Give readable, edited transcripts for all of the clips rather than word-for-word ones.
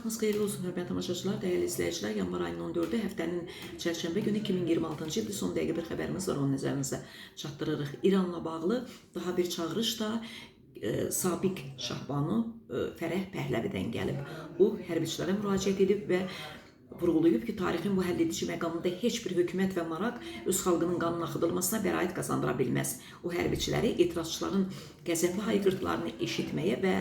Vaxtınız xeyirli olsun, hörmətli tamaşaçılar, dəyərli izləyicilər. Yanvar ayının 14-ü həftənin çərşənbə günü 2026-cı ildə son dəqiqə bir xəbərimiz var, onun nəzərinizə çatdırırıq. İranla bağlı daha bir çağırış da sabiq Şahbanu Fərəh Pəhləvidən gəlib. O hərbiçilərə müraciət edib və vurğulayıb ki, tarixin bu həlledici məqamında heç bir hökumət və maraq öz xalqının qanının axıdılmasına bəraət qazandıra bilməz. O hərbiçiləri etirazçıların qəzəbli hayqırtılarını eşitməyə və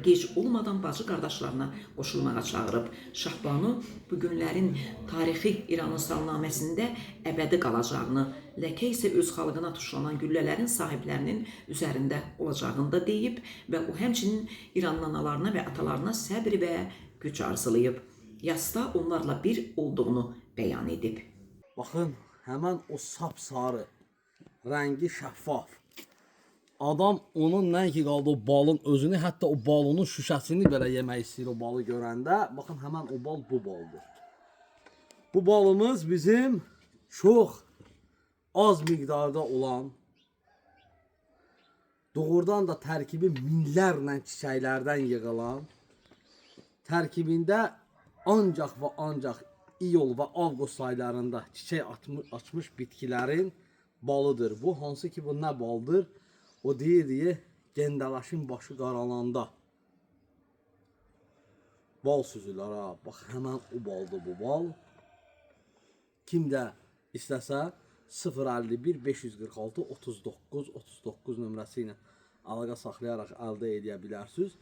gec olmadan bacı qardaşlarına qoşulmağa çağırıb. Şahbanu bu günlərin tarixi İranın salnaməsində əbədi qalacağını, ləkə isə öz xalqına tuşlanan güllələrin sahiblərinin üzərində olacağını da deyib və o həmçinin İranın analarına və atalarına səbr və güc arzulayıb. Yasda onlarla bir olduğunu bəyan edib. Baxın, həmən o sapsarı, rəngi şəffaf. Adam onun nəinki qaldı o balın özünü, hətta o balonun şüşəsini belə yemək istəyir o balı görəndə. Baxın, həmən o bal bu baldır. Bu balımız bizim çox az miqdarda olan, doğrudan da tərkibi minlərlə çiçəklərdən yığılan, tərkibində ancaq və ancaq iyul və avqust aylarında çiçək açmış bitkilərin balıdır. Bu hansı ki bu nə baldır? O deyir deyə gendəlaşın başı qaralanda bal süzülər ha. Bax həmən o baldır bu bal. Kim də istəsə 051 546 39 39 nömrəsi ilə əlaqə saxlayaraq əldə edə bilərsiniz.